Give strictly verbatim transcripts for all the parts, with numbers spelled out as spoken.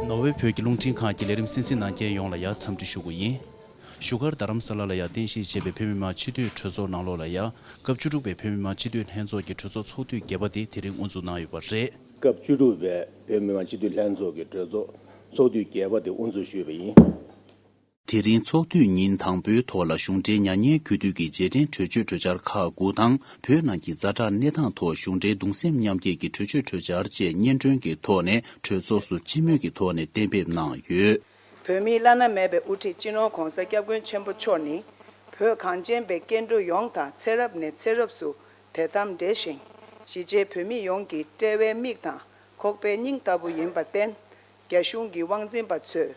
ནོར་ཝེ་བོད་ཀྱི་རླུང་འཕྲིན་ཁང་གི་ལས་རིམ་གསན་གཟིགས་གནང་མཁན་ཡོངས་ལ་ཡང་འཚམས་འདྲི་ཞུ་གི་ཡིན། བཞུགས་སྒར་རྡ་རམ་ས་ལ་ལ་ཡང་རྟེན་གཞི་བྱས་པའི་བོད་མི་མང་སྤྱི་འཐུས་གྲོས་ཚོགས་ནང་ལོགས་ལ་ཡང་སྐབས་བཅུ་དྲུག་པའི་བོད་མི་མང་སྤྱི་འཐུས་ལྷན་ཚོགས་ཀྱི་གྲོས་ཚོགས་ཚོགས་དུས་བརྒྱད་པ་དེ་དེ་རིང་དབུ་འཛུགས་གནང་ཡོད་པ་རེད། སྐབས་བཅུ་དྲུག་པའི་བོད་མི་མང་སྤྱི་འཐུས་ལྷན་ཚོགས་ཀྱི་གྲོས་ཚོགས་ཚོགས་དུས་བརྒྱད་པ་དེ་དབུ་འཛུགས་ཞུས་པ་ཡིན། དེ་རིང་ཚོགས་དུས་ཉིན་དང་པོའི་ཐོག་ལ་གཞུང་འབྲེལ་མྱ་ངན་གུས་འདུད་ཀྱི་རྗེས་དྲན་གྲོས་ཆོད་གྲོས་འཆར་ཁག་དགུ་དང་། བོད་ནང་གི་ཛ་དྲག་གནས་སྟངས་ཐོག་གཞུང་འབྲེལ་གདུང་སེམས་མཉམ་སྐྱེད་ཀྱི་གྲོས་ཆོད་གྲོས་འཆར་བཅས་སྙན་སྒྲོན་གྱི་ཐོག་ནས་གྲོས་ཚོགས་སུ་སྤྱི་མོས་ཀྱི་ཐོག་ནས་གཏན་འབེབས་གནང་ཡོད། བོད་མིའི་བླ་ན་མེད་པའི་དབུ་ཁྲིད་སྤྱི་ནོར་༧གོང་ས་༧སྐྱབས་མགོན་ཆེན་པོ་མཆོག་ནི། བོད་གངས་ཅན་པའི་སྐྱེ་འགྲོ་ཡོངས་དང་ཚེ་རབས་ནས་ཚེ་རབས་སུ་དད་དམ་འདྲེས་ཤིང་། གཞིས་བྱེས་བོད་མི་ཡོངས་ཀྱི་དཔྲལ་བའི་མིག་དང་ཁོག་པའི་སྙིང་ལྟ་བུ་ཡིན་པར་བརྟེན། རྒྱ་གཞུང་གི་དབང་འཛིན་པ་ཚོས་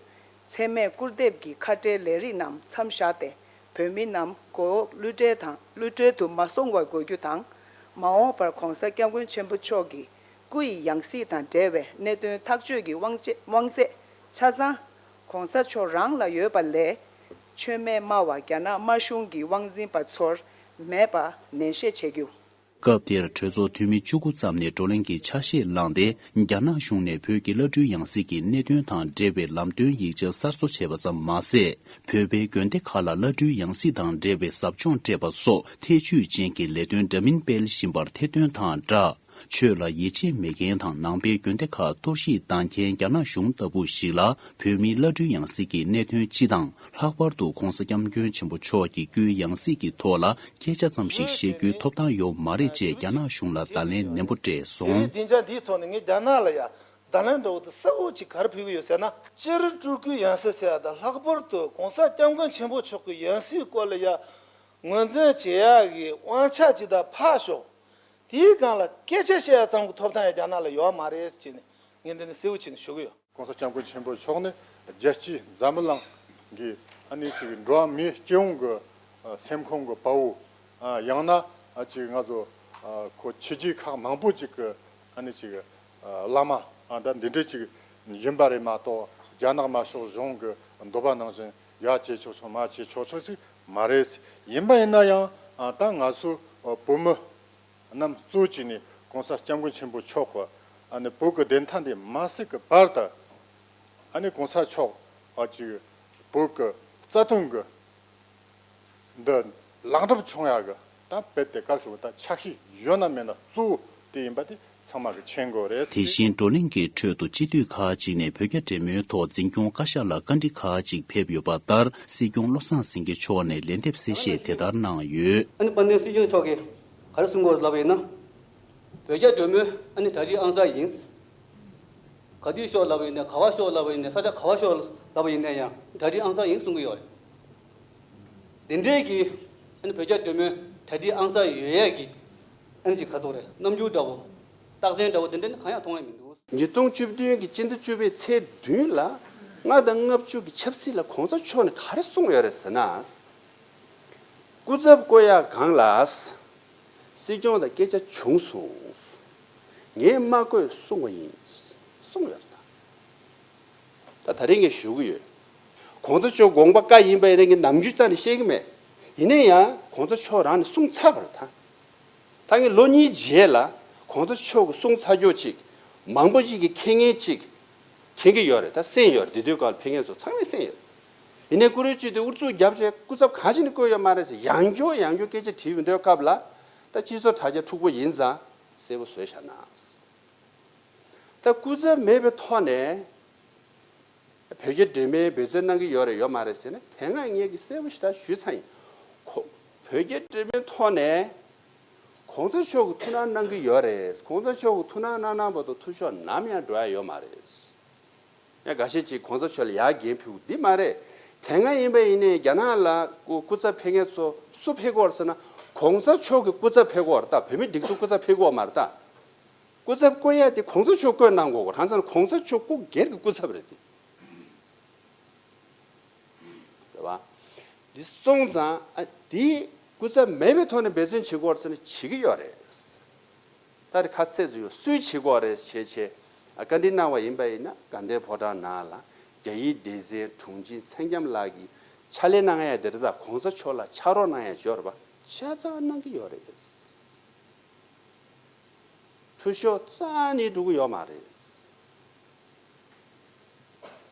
འཚེ་མེད་སྐུར་འདེབས་ཀྱི་ཁ་བྲལ་ལས་རིགས་རྣམས་མཚམས་བཞག་སྟེ། བོད་མི་རྣམས་མགོ་བོ་གློད་གྲོལ་དང་གློད་གྲོལ་དུ་མ་སོང་བར་དགོས་རྒྱུ་དང་། མ་འོངས་པར་༧གོང་ས་༧སྐྱབས་མགོན་ཆེན་པོ་མཆོག་གི་སྐུ་ཡི་ཡང་སྲིད་དང་འབྲེལ་བའི་གནད་དོན་ཐག་གཅོད་ཀྱི་དབང་ཆེ་དབང་ཚད་ཆ་ཚང་༧གོང་ས་མཆོག་རང་ལ་ཡོད་པ་ལས། མཆོད་མེ་དམར་བ་རྒྱ་ནག་དམར་གཞུང་གི་དབང་འཛིན་པ་ཚོར་མེད་པ་ནན་བཤད་བྱེད་རྒྱུ། སྐབས་དེར་གྲོས་ཚོགས་འཐུས་མི་བཅུ་དགུ་ཙམ་ནས་བགྲོ་གླེང་གི་ཆ་ཤས་བླངས་ཏེ། རྒྱ་ནག་གཞུང་ནས་བོད་ཀྱི་བླ་སྤྲུལ་ཡང་སྲིད་ཀྱི་གནད་དོན་དང་འབྲེལ་བའི་ལམ་སྟོན་ཡིག་ཆ་གསར་བཟོ་བྱས་པ་ཙམ་མ་ཟད། བོད་པའི་དགོན་སྡེ་ཁག་ལ་བླ་སྤྲུལ་ཡང་སྲིད་དང་འབྲེལ་བའི་ཟབ་སྦྱོང་སྤྲད་པ་སོགས་ཐེ་བྱུས་ཅན་གྱི་ལས་དོན་འདྲ་མིན་སྤེལ་བཞིན་པར་ཐེར་འདོན་དང་སྦྲགས། ཆོས་ལ་ཡིད་ཆེས་མེད་མཁན་དང་ནང་པའི་དགོན་སྡེ་ཁག་གཏོར་བཤིག་བཏང་མཁན་རྒྱ་ནག་གཞུང་ལྟ་བུ་ཞིག་ལ། བོད་མིའི་བླ་སྤྲུལ་ཡང་སྲིད་ཀྱི་གནད་དོན་སྤྱི་དང་། ལྷག་པར་དུ་༧གོང་ས་༧སྐྱབས་མགོན་ཆེན་པོ་མཆོག་གི་སྐུའི་ཡང་སྲིད་ཀྱི་ཐོག་ལ་སྐད་ཆ་ཙམ་ཞིག་བཤད་རྒྱུའི་ཐོབ་ཐང་ཡོད་མ་རེད་ཅེས་རྒྱ་ནག་གཞུང་ལ་བརྡ་ལན་ནན་པོ་སྤྲད་སོང་། དེ་རིང་སྡིངས་ཆ་འདིའི་ཐོག་ནས་ངས་རྒྱ་ནག་ལ་ཡང་བརྡ་ལན་འདྲ་བོ་དེ་གསལ་བོ་ཅིག་ག་རེ་ཕུལ་གྱི་ཡོད་ཟེར་ན། སྤྱིར་སྤྲུལ་སྐུའི་ཡང་སྲིད་ཟེར་ཡ་དང་། ལྷག་པར་དུ་༧གོང་ས་༧སྐྱབས་མགོན་ཆེན་པོ་མཆོག་གི་ཡང་སྲིད་སྐོར་ལ་ཡང་ངོས་འཛིན་བྱེད་ཡ་གི་དབང་ཆ་ཅིག་དང་ཕར་ཞོག་དེའི་སྒང་ལ་སྐད་ཆ་བཤད་ཡ་ཙམ་གྱི་ཐོབ་ཐང་ཡང་རྒྱ་ནག་ལ་ཡོད་མ་རེད་ཅེས་ནས་ངས་འདི་ནས་གསལ་བོ་བྱས་ནས་ཞུ་གི་ཡོད། ༸གོང་ས་༸སྐྱབས་མགོན་ཆེན་པོ་མཆོག་ནི་རྒྱལ་སྤྱིའི་འཛམ་བུ་གླིང་གི་ཨ་ནི་ཅིག་འགྲོ་བ་མིའི་སྤྱི་ཡོངས་ཀྱི་སེམས་ཁོང་གི་དཔའ་བོ། ཡང་ན་ཅིག་ང་ཚོ་ཁོ་ཕྱི་རྒྱལ་ཁག་མང་པོ་ཅིག་གི་ཨ་ནི་ཅིག་བླ་མ་ད་འདི་འདྲ་ཅིག་ཡིན་པ་རེད་མ་གཏོགས། རྒྱ་ནག་དམར་ཤོག་གཞུང་གི་འདོད་པ་ནང་བཞིན་ཡར་བྱེད་ཆོག་ཆོག་མར་བྱེད་ཆོག་ཆོག་ཅིག་མ་རེད། ཡིན་པ་ཡིན་ན་ཡང་ད་ང་ཚོ་བོད་མི་རྣམས་གཙོ་བྱས་ནས་༸གོང་ས་༸སྐྱབས་མགོན་ཆེན་པོ་མཆོག་གིས་ཨ་ནི་བོད་ཀྱི་བདེན་མཐའ་འདི་མ་གསལ་གྱི་བར་དུ། ཨ་ནི་༸གོང་ས་མཆོག་ཨ་ཅིག་བོད་ཀྱི་རྩ་དོན་གྱི་འདི་ལེགས་འགྲུབ་བྱུང་ཡག་གི་ད་རྦད་དེ་ག་རེ་ཟེར་དགོས། ད་ཆ་ཤས་ཡོད་ན་མེད་ན་གཙོ་བོ་དེ་ཡིན་པ་དེ་ཚང་མ་གིས་མཁྱེན་དགོས་རེད། དེ་བཞིན་བགྲོ་གླེང་གི་ཁྲོད་དུ་སྤྱི་འཐུས་ཁག་ཅིག་ནས་བོད་རྒྱ་འབྲེལ་མོལ་ཐོག་འཛིན་སྐྱོང་བཀའ་ཤག་ལ་བཀའ་འདྲི་ཁག་ཅིག་ཕེབས་ཡོད་པ་ལྟར། སྲིད་སྐྱོང་བློ་བཟང་སེང་གེ་མཆོག་ནས་ལན་འདེབས་གསལ་བཤད་དེ་ལྟར་གནང་ཡོད། ཨ་ནི་དཔལ་ལྡན་སྲིད་སྐྱོང་མཆོག་གིས་ག་རེ་གསུང་གི་ཡོད་ལབ་པ་ཡིན་ན། བོད་རྒྱ་འབྲེལ་མོལ་ཨ་ནི་གྲ་སྒྲིག་ཨང་གསར་ཡིན། ག་དུས་ཤོག་ལབ་པ་ཡིན་ནའི། ག་བ་ཤོག་ལབ་པ་ཡིན་ནའི། ས་ཆ་ག་བ་ཤོག་ལབ་པ་ཡིན་ནའི་ཡང་གྲ་སྒྲིག་ཨང་གསར་ཡིན་གསུང་གི་ཡོད་རེད། འདི་འདྲའི་གི་ཨ་ནི་བོད་རྒྱ་འབྲེལ་མོལ་གྲ་སྒྲིག་ཨང་གསར་ཡོད་ཡས་ཀྱི་ཨ་ནི་ཅིག་ག་ཚོད་རེད། རྣམ་འགྱུར་འདྲ་བོ། རྟགས་མཚན་འདྲ་བོ་འདི་འདྲ་ནི་གང་ཡང་མཐོང་ཡ་མི་འདུག་ཉིས་སྟོང་བཅུ་བདུན་གྱི་སྤྱི་ཟླ་བཅུ་པའི་ཚེས་བདུན་ལ་ལྔ་དང་ལྔ་བཅུ་གི་ཆབ་སྲིད་ལ་༸གོང་ས་མཆོག་ནས་ག་རེ་གསུངས་ཡོད་རེད་ཟེར་ན། སྐུ་ཚབ་བསྐོ་ཡ་སྒང་ལ་སྲིད་སྐྱོང་དང་སྐད་ཆ་བྱུང་སོང་། ངས་མ་བསྐོས་གསུངས་པ་ཡིན་གསུངས་ཡོད་རེད་ད། ད་ད་རེས་ངས་ཞུ་གི་ཡོད། ༸གོང་ས་མཆོག་དགོངས་པ་བཀའ་ཡིན་པ་ཡིན་ན་ངས་ནམ་རྒྱུན་རྩ་ནས་བཤད་གི་མེད། ཡིན་ན་ཡང་༸གོང་ས་མཆོག་རང་ནས་གསུངས་ཚར་བ་རེད་ད། ད་ངས་ལོ་གཉིས་རྗེས་ལ་༸གོང་ས་མཆོག་གིས་གསུངས་ཚར་ཀྱོག་ཅིག་མང་པོ་ཅིག་གིས་མཁྱེན་མཁན་ཅིག་མཁྱེན་གི་ཡོད་རེད། ད་གསན་ཡོད་རེད། དེ་དུས་སྐབས་ལ་ཕེབས་མཁན་ཚོ་ཚང་མས་གསན་ཡོད་རེད། ཡིན་ནའི་ཀུ་རེ་ཅིག་དེ་ཨུ་ཚུགས་རྒྱབ་བྱས་སྐུ་ཚབ་གང་ཞིག་ནས་བསྐོས་ཡོད་མ་རེད་ཟེར་ཡང་བསྐྱར་ཡང་བསྐྱར་སྐད་ཆ་དྲིས་ཡོང་དུས་སྐབས་ལ། ད་སྤྱི་ཚོགས་དྲ་རྒྱ་འཁྲུག་པོ་ཡིན་ཙང་གསལ་པོ་བཟོས་བཞག་ན། ད་སྐུ་ཚབ་མེད་པའི་ཐོག་ནས་བོད་རྒྱ་འབྲེལ་མོལ་འབད་བརྩོན་གནང་གི་ཡོད་རེད་ཡོད་མ་རེད་ཟེར་ན། དེ་སྔ་ངས་ཀྱི་གསལ་པོ་ཞེ་དྲག་ཞུས་ཚར་ཡིན། ཁོ་བོད་རྒྱ་འབྲེལ་མོལ་ཐོག་ནས་༸གོང་ས་མཆོག་གིས་ཐུགས་སྣང་གནང་གི་ཡོད་རེད། ༸གོང་ས་མཆོག་གིས་ཐུགས་སྣང་གནང་གནང་བར་དུ་ཐུགས་ཕྱོགས་ནམ་ཡང་འགྲོ་ཡ་ཡོད་མ་རེད། ཡང་འགའ་ཤས་ཅིག་༸གོང་ས་མཆོག་ལ་ཡར་འགན་ཕུལ་འདི་མ་རེད། དེ་སྔ་ཡིན་པ་ཡིན་ནའི་རྒྱ་ནག་ལ་སྐུ་སྐུ་ཚབ་ཕེབས་མཁན་ཚོ་སུ་ཕེབས་ཀྱི་ཡོད་རེད་ཟེར་ན། ༸གོང་ས་མཆོག་གི་སྐུ་ཚབ་ཕེབས་ཀྱི་ཡོད་རེད་ད། བོད་མི་སྒྲིག་འཛུགས་སྐུ་ཚབ་ཕེབས་ཀྱི་ཡོད་མ་རེད་ད། སྐུ་ཚབ་བསྐོ་ཡ་དེ་༸གོང་ས་མཆོག་བསྐོས་གནང་དགོས་གོ། རང་ཚོ་༸གོང་ས་མཆོག་སྐུ་སྒེར་གྱི་སྐུ་ཚབ་རེད་དེ། རེད་བ། འདི་སོང་ཙང་ཨ་འདི་སྐུ་ཚབ་མེད་པའི་ཐོག་ནས་འབད་བརྩོན་བྱེད་དགོས་རེད་ཟེར་ན་བྱེད་ཀྱི་ཡོད་རེད། ད་རེས་ཁ་གསལ་ཚུལ་ཡོད། སུས་བྱེད་དགོས་རེད་བྱས་བྱས་ཨ་བཀའ་འདྲི་གནང་བ་ཡིན་པ་ཡིན་ན། དགའ་ལྡན་ཕོ་བྲང་ནང་ལ་རྒྱ་ཡིག་སྡེ་ཚན་དྲུང་ཆེ་ཚེ་རྒྱམ་ལགས་ཀྱིས་ཕྱག་ལས་གནང་ཡ་དེ་རེད་ད། ༸གོང་ས་མཆོག་ལ་ཕྱག་རོགས་གནང་ཡ་ཅིག་ཡོད་རེད་པ། ཆ་ཚང་གནང་གི་ཡོད་རེད། འཐུས་ཤོར་རྩ་ནས་འགྲོ་གི་ཡོད་མ་རེད།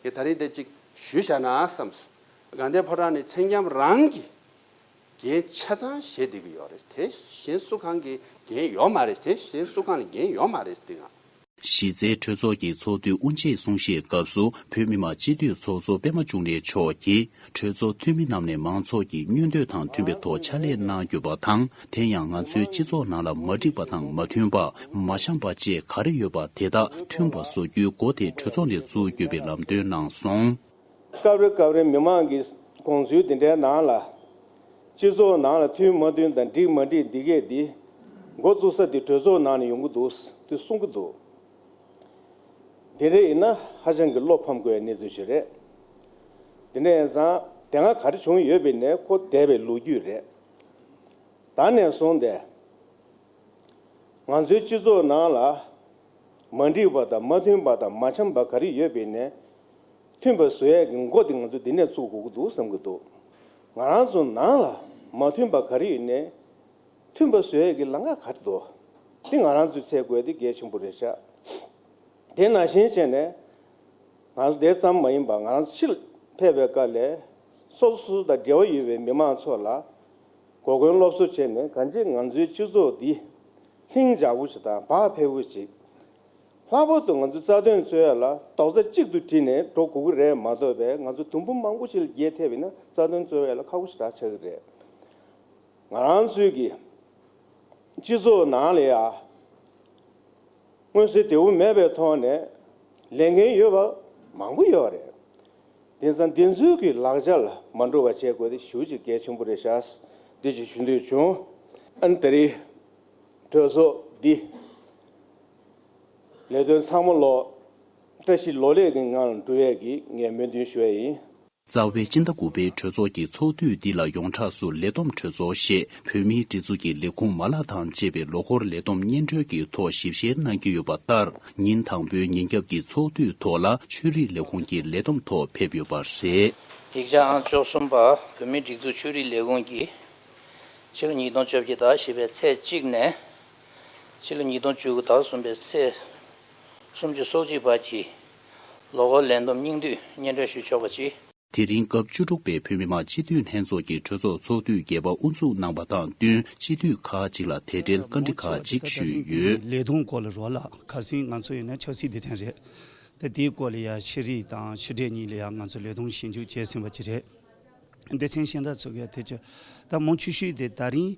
ངས་ད་རིང་དེ་གཅིག་ཞུས་བཞག་ན་བསམ་སོང་། དགའ་ལྡན་ཕོ་བྲང་ནས་མཚན་ལྗོངས་རང་གི་འགན་ཆ་ཚང་བཞེས་བསྡད་ཀྱི་ཡོད་རེད། དེ་གཞན་སུ་གང་གི་འགན་ཡོད་མ་རེད། དེ་གཞན་སུ་གང་ལ་འགན་ཡོད་མ་རེད་དེ་ང་། གཞི་རྩའི་གྲོས་ཚོགས་ཀྱི་ཚོགས་དུས་དབུ་འབྱེད་གསུང་བཤད་སྐབས་སུ་བོད་མི་མང་སྤྱི་འཐུས་ཚོགས་གཙོ་པད་མ་འབྱུང་གནས་མཆོག་གིས། གྲོས་ཚོགས་འཐུས་མི་རྣམས་ནས་མང་ཚོགས་ཀྱི་མངོན་འདོད་དང་མཐུན་པའི་ཐོག་ཕྱག་ལས་གནང་དགོས་པ་དང་། དེ་ཡང་ང་ཚོའི་སྤྱི་ཚོགས་ནང་ལ་མ་འགྲིག་པ་དང་མ་མཐུན་པ། མ་འཆམ་པ་བཅས་ག་རེ་ཡོད་པ་དེ་དག་མཐུན་པ་བཟོ་རྒྱུའི་སྒོ་དེ་གྲོས་ཚོགས་ནས་བཙུགས་དགོས་པའི་ལམ་སྟོན་གནང་སོང་། སྐབས་རེ་སྐབས་རེ་མི་མང་གི་དགོངས་ཚུལ་དེ་འདྲའི་ནང་ལ། སྤྱི་ཚོགས་ནང་ལ་མཐུན་མ་མཐུན་དང་འགྲིག་མ་འགྲིག་འདི་གས་འདི་འགོ་བཙུགས་ས་དེ་གྲོས་ཚོགས་ནང་ནས་ཡོང་གི་འདུག་དེ་གསུང་གི་འདུག་དེ་འདྲ་ཡིན་ན་ཧ་ཅང་གི་བློ་ཕམ་དགོས་པའི་གནས་ཚུལ་ཞིག་རེད། དེ་འདྲ་ཡིན་ཙང་དེ་སྔ་ག་རེ་བྱུང་ཡོད་པའི་ནས་ཁོ་འདས་པའི་ལོ་རྒྱུས་རེད། ད་ནས་བཟུང་སྟེ། ང་ཚོའི་སྤྱི་ཚོགས་ནང་ལ་མ་འགྲིག་པ་དང་མ་མཐུན་པ་དང་མ་འཆམ་པ་ག་རེ་ཡོད་པའི་ནས་མཐུན་པ་བཟོ་ཡས་ཀྱི་འགོ་དེ་ང་ཚོ་འདི་ནས་བཙུགས་དགོས་ཀྱི་འདུག་བསམ་གྱི་འདུག་ང་རང་ཚོ་ནང་ལ་མ་མཐུན་པ་ག་རེ་ཡོད་ནས་མཐུན་པ་བཟོ་ཡས་ཀྱི་ལམ་ཁ་ག་རེ་འདུག་དེ་ང་རང་ཚོས་འཚོལ་དགོས་དེ་གལ་ཆེན་པོ་རེད་ཤག་དེ་ནང་བཞིན་བྱས་ནས། ང་ཚོ་དེ་ཙམ་མ་ཡིན་པར་ང་རང་ཕྱིར་ཕེབས་པའི་སྐབས་ལ་སོ་སོ་དང་འབྲེལ་བ་ཡོད་པའི་མི་མང་ཚོ་ལ་གོ་སྐོན་སློབ་གསོ་བྱས་ནས་གང་ཅི་ང་ཚོའི་སྤྱི་ཚོགས་འདི་ལྷིང་འཇགས་པོ་ཞིག་དང་བག་ཕེབས་པོ་ཞིག་ལྷག་པར་དུ་ང་ཚོའི་རྩ་དོན་རྩོད་ཡ་ལ་རྡོག་རྩ་གཅིག་ཏུ་དྲིལ་ནས་འགྲོ་དགོས་ཀྱི་རེད་མ་གཏོགས་པའི་ང་ཚོ་དུམ་བུ་མང་པོ་ཞིག་ལ་རྒྱས་ཐེབས་པ་ཡིན་ན་རྩ་དོན་རྩོད་ཡ་ལ་ཁག་པོ་ཞིག་རག་ཆགས་ཀྱི་རེད། ང་རང་ཚོའི་གི་སྤྱི་ཚོགས་ནང་ལ་ཡ། མངོན་གསལ་དོད་པོ་མེད་པའི་ཐོག་ནས་ལས་འགན་ཡོད་པ་མང་པོ་ཡོད་རེད། དེང་སང་འདི་ཚོའི་གི་ལག་ཆ་ལ་མ་འགྲོ་བ་བྱེད་དགོས་དེ་ཞེ་པོ་ཅིག་གལ་ཆེན་པོ་རེད་ཤག་འདི་ཅིག་ཞུ་འདོད་བྱུང་། ཨ་ནི་ད་རེས་གྲོས་ཚོགས་འདི་ལས་དོན་ཚང་མ་ལོག་བཀྲ་ཤིས་ལོ་ལེགས་ཀྱི་ངང་ལ་འགྲོ་ཡས་ཀྱི་ངས་སྨོན་འདུན་ཞུ་ཡས་ཡིན། རྩ་བའི་སྤྱི་ཟླ་དགུ་པའི་གྲོས་ཚོགས་ཀྱི་ཚོགས་དུས་འདི་ལ་ཡོངས་གྲགས་སུ་ལས་བསྡོམས་གྲོས་ཚོགས་ཞེས་བོད་མིའི་སྒྲིག་འཛུགས་ཀྱི་ལས་ཁུངས་མ་ལག་དང་བཅས་པའི་ལོ་འཁོར་ལས་བསྡོམས་སྙན་སྒྲོན་གྱི་ཐོག་ཞིབ་བཤེར་གནང་གི་ཡོད་པ་ལྟར། ཉིན་དང་པོའི་ཉིན་རྒྱབ་ཀྱི་ཚོགས་དུས་ཐོག་ལ་ཆོས་རིག་ལས་ཁུངས་ཀྱི་ལས་བསྡོམས་ཐོག་ཕེབས་ཡོད་པ་རེད། ཡིག་ཆ་ཨང་བཅུ་གསུམ་པ། བོད་མིའི་སྒྲིག་འཛུགས་ཆོས་རིག་ལས་ཁུངས་ཀྱིས་ཕྱི་ལོ་ཉིས་སྟོང་བཅོ་བརྒྱད་ཟླ་བཞི་པའི་ཚེས་གཅིག་ནས་ཕྱི་ལོ་ཉིས་སྟོང་བཅུ་དགུ་ཟླ་གསུམ་པའི་ཚེས་སུམ་ཅུ་སོ་གཅིག་བར་གྱི་ལོ་འཁོར་ལས་བསྡོམས་སྙིང་བསྡུས་སྙན་སྒྲོན་ཞུ་ཆོག་པ་བྱས། དེ་རིང་སྐབས་བཅུ་དྲུག་པའི་བོད་མི་མང་སྤྱི་འཐུས་ལྷན་ཚོགས་ཀྱི་གྲོས་ཚོགས་ཚོགས་དུས་བརྒྱད་པ་དབུ་འཛུགས་གནང་པ་དང་བསྟུན་སྤྱི་འཐུས་ཁག་ཅིག་ལ་དེ་འབྲེལ་བཀའ་འདྲི་ཁག་ཅིག་ཞུས་ཡོད། ལས་དོན་སྐོར་ལ་རོགས་ལ་ཁ་སང་ང་ཚོ་ཡིན་ན་ཆབ་སྲིད་སྡེ་ཚན་རེད། ད་དེའི་སྐོར་ལ་ཡ་ཤེས་རིག་དང་ཕྱི་དྲིལ་གཉིས་ལ་ཡ་ང་ཚོ་ལས་དོན་ཞིབ་འཇུག་བྱས་ཟིན་པ་ཅིག་རེད། སྡེ་ཚན་གཞན་དག་ཚོ་གས་དེ་ཚོ་ད་མང་ཆེ་ཤོས་དེ་ད་རིང་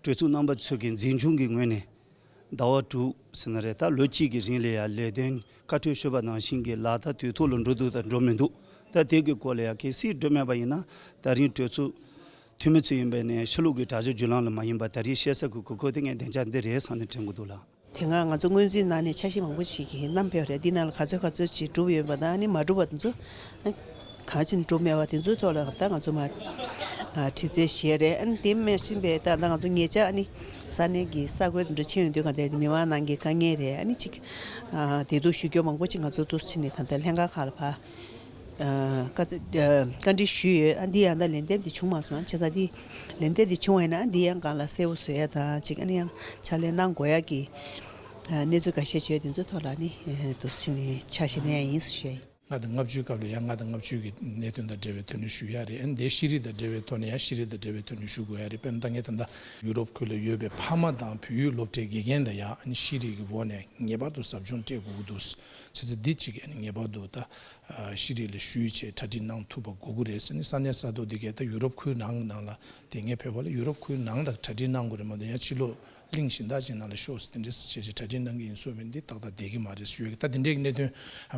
གྲོས་ཚོགས་རྣམ་པ་ཚོ་གི་འཛིན་སྐྱོང་གི་ངོས་ནས་ཟླ་བ་དྲུག་ཟེར་ན་རེད། ད་ལོ་གཅིག་གི་རིང་ལ་ཡ་ལས་དོན་བཀའ་འཁྲོལ་ཞུས་པ་ནང་བཞིན་གྱི་ལག་བསྟར་དུས་ཐོག་ལ་འགྲོ་འདུག་དང་འགྲོ་མི་འདུག་ད་དེ་གི་སྐོར་ལ་ཡ་གལ་སྲིད་འགྲོ་མེད་པ་ཡིན་ན་ད་རིང་གྲོས་ཚོགས་འཐུས་མི་ཚོ་ཡིན་པས་ནས་ཕྱི་ལོགས་ཀྱི་དྲ་ཕྱོགས་བརྒྱུད་ལམ་ལ་མ་ཡིན་པ་ད་རིང་བཤད་ས་གི་གོ་སྐབས་དེ་ངས་བདེ་འཇགས་འདི་རེད་བསམ་ནས་དྲན་གྱི་འདུག་ལགས། དེ་སྔ་ང་ཚོ་སྔོན་རྩིས་ནང་ནས་འཆར་གཞི་མང་པོ་ཞིག་གི་བསྣམས་ཕེབས་རེད། འདི་ནང་ལ་ག་ཚོད་ག་ཚོད་ཅིག་གྲུབ་ཡོད་པ་དང་ཨ་ནི་མ་གྲུབ་པ་དེ་ཚོ་གང་ཕྱིན་གྲུབ་མེད་པ་དེ་ཚོའི་ཐོག་ལ་ད་ང་ཚོ་མ་ཨ་དྲི་རྩད་བྱས་རེད། ཨ་ནི་དེ་མ་ཕྱིན་པའི་ད་ད་ང་ཚོ་ཉེ་ཆར་ཨ་ནི་ས་གནས་ཀྱི་ས་ཁུལ་དེ་འདྲ་ཕྱིན་ཡོང་དུས་གང་ལྟར་མི་མང་ནང་གི་དཀའ་ངལ་རེད། ཨ་ནི་ཅིག་ཨ་བདེ་སྡུག་ཞུ་རྒྱུ་མང་པོ་ཅིག་ང་ཚོ་འདུག་ཕྱིན་ནས་ད་ལྟ་ལྷན་ཁང་ཁག་ལ་ཕར། ཨ་བཀའ་བཀའ་འདྲི་ཞུས་ཡོད། ཨ་འདི་ཡང་ད་ལན་འདེབས་འདི་བྱུང་མ་སོང་། བྱས་ཙང་འདི་ལན་འདེབས་འདི་བྱུང་བ་ཡིན་ན་ཨ་འདི་ཡང་སྒང་ལ་གསལ་པོ་བཟོ་ཡ་དང་ཅིག་ཨ་ནི་ཡང་ཕྱག་ལས་གནང་དགོས་ཡ་གི་ཨ་གནས་ཚུལ་འགའ་ཤས་བྱས་དེ་ཚོའི་ཐོག་ལ་ནི་ཨ་འདུག་སེ་ནི་ཆ་ཞིག་ལེན་ཡ་ཡིན་ཞུ་ཡ་ཡིན། ལྔ་དང་ལྔ་བཅུའི་སྐབས་ལ་ཡང་ལྔ་དང་ལྔ་བཅུ་གི་གནད་དོན་དང་འབྲེལ་བའི་ཐོག་ནས་ཞུ་ཡ་རེད། ཨ་ནི་དེ་ཤེས་རིག་དང་འབྲེལ་བའི་ཐོག་ནས་ཡང་ཤེས་རིག་དང་འབྲེལ་བའི་ཐོག་ནས་ཞུ་དགོས་ཡ་རེད། དཔེར་ན་ད་ངས་ད་ལྟ་ཡུ་རོབ་ཁུལ་ལ་ཡོད་པའི་ཕ་མ་དང་བོད་ཡིག་སློབ་གྲྭའི་དགེ་རྒན་ལ་ཡང་ཨ་ནི་ཤེས་རིག་གི་སྒོ་ནས་ངེས་པར་དུ་ཟབ་སྦྱོང་སྤྲད་དགོས་ཀྱི་འདུག་བྱས་ཙང་འདི་གཅིག་ཨ་ནི་ངེས་པར་དུ་ད། ཤེས་རིག་ལ་ཞུས་བྱས་གྲ་སྒྲིག་གནང་ཐུབ་པ་དགོས་ཀྱི་རེད་ཟེར་ནས་ས་གནས་ས་ཐོག་འདི་གས་ད་ཡུ་རོབ་ཁུལ་ནང་ནང་ལ་དེ་ངས་ཕེབས་པ་ལ་ཡུ་རོབ་ཁུལ་ནང་ལ་གྲ་སྒྲིག་གནང་དགོས་རེད་མ་གཏོགས་ཡང་ཕྱི་ལོགས་གླིང་གཞན་དག་ཅིག་ནང་ལ་ཤོག་ཟེར་དེ་འདྲས་བྱས་བྱས་གྲ་སྒྲིག་གནང་གི་ཡིན་གསུངས་མིན་འདི་ཏག་ཏག་བསྡད་ཀྱི་མ་རེད་ཞུ་ཡ་གི། ད་དེ་འདྲས་ཀྱི་གནད་དོན་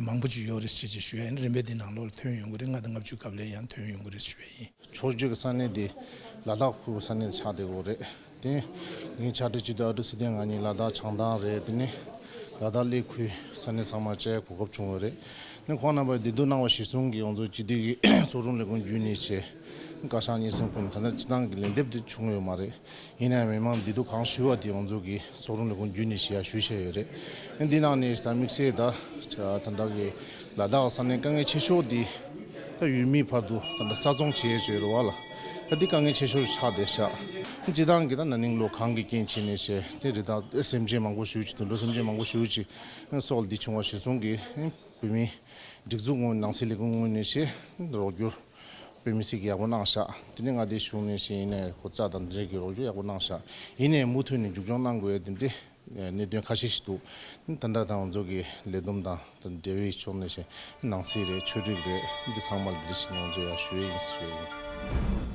མང་པོ་ཅིག་ཡོད་རེད་ཟེར་བྱས་ཞུ་ཡ་ཡིན། རིམ་པས་འདི་ནང་ལོགས་ལ་ཐོན་ཡོང་གི་རེད། ལྔ་དང་ལྔ་བཅུ་སྐབས་ལ་ཡང་ཐོན་ཡོང་གི་རེད་ཞུ་ཡ་ཡིན། ཕྱོགས་བསྐྱོད་ཀྱི་ས་གནས་དེ་ལ་དྭགས་ཁུལ་ས་གནས་ཆགས་བསྡད་ཡོད་རེད། དེ་ངའི་ཕྱག་སྦྲེལ་སྤྱི་འཐུས་ཨ་ཀྲུག་སི་ཏན་ང་གཉིས་ལ་དྭགས་བྱང་ཐང་རེད། དེ་ནས་ལ་དྭགས་གླེ་ཁུལ་ས་གནས་ཚང་མ་བཅར་གོ་སྐབས་བྱུང་བ་རེད། ནི་ཁོང་རྣམ་པ་འདེམས་ཐོན་གནང་བ་གཞིར་བཟུང་གིས་ང་ཚོ་སྤྱི་འཐུས་ཀྱི་ཚོགས་དྲུང་ལས་ཁུངས་བརྒྱུད་ནས་བྱས། བཀའ་ཤག་གཉིས་གསུམ་ཀུན་ད་ལྟ་སྤྱི་བཏང་གི་ལན་འདེབས་དེ་བྱུང་ཡོད་མ་རེད། ཡིན་ནའང་མི་མང་འདེམས་ཐོན་གང་ཞུ་བ་དེ་ང་ཚོ་གི་ཚོགས་དྲུང་ལས་ཁུངས་བརྒྱུད་ནས་བྱས་ཡ་ཞུ་བྱས་ཡོད་རེད། ནི་འདི་ནང་ནས་ད་དམིགས་བསལ་ད་ད་ལྟ་གི་ལ་དྭགས་ས་གནས་དཀའ་ངལ་ཆེ་ཤོས་དེ། ད་ཡུལ་མིའི་བར་དུ་ད་ལྟ་ས་ཚོང་བྱེད་ཡས་བྱེད་རེད་བ་ལ། ད་འདི་དཀའ་ངལ་ཆེ་ཤོས་ཆགས་བསྡད་ཤག་སྤྱིར་བཏང་གི་ད་ན་ནིང་ལོ་གངས་ཀྱི་རྐྱེན་བྱས་ནས་བྱས་དེ་རི་དྭགས་སེམས་ཅན་མང་པོ་ཞེ་པོ་ཅིག་དུད་འགྲོ་སེམས་ཅན་མང་པོ་ཞེ་པོ་ཅིག་སྲོག་ལ་བདེ་བྱུང་བ་གཞིར་བཟུང་གིས་བོད་མིའི་སྒྲིག་འཛུགས་ངོས་ནང་སྲིད་ལས་ཁུངས་ངོས་ནས་བྱས་རོགས་སྐྱོར་བོད་མི་སེར་གྱིས་ཡག་པོ་གནང་ཤག་དེ་ནས་ང་དེ་གཞུང་ནས་བྱས་ཡིན་ནའི་གོ་རྩ་དང་འདི་འདྲའི་གི་རོགས་སྐྱོར་ཡག་པོ་གནང་ཤག་ཡིན་ནའི་མུ་མཐུད་ནས་མཇུག་སྐྱོང་གནང་དགོས་ཡ་དེ་འདྲའི་གནད་དོན་ཁ་ཤས་ཤིག་འདུག་ད་ལྟ་ད་ང་ཚོ་གི་ལས་བསྡོམས་དང་ད་འབྲེལ་བའི་ཕྱོགས་ནས་བྱས་ནང་སྲིད་རེད། ཆོས་སྒྲིག་རེད། འདི་ཚང་མ་ལ་འདི་ཞིག་ང་ཚོ་ཡར་ཞུ་ཡ་ཡིན་ཞུ་ཡ་ཡིན།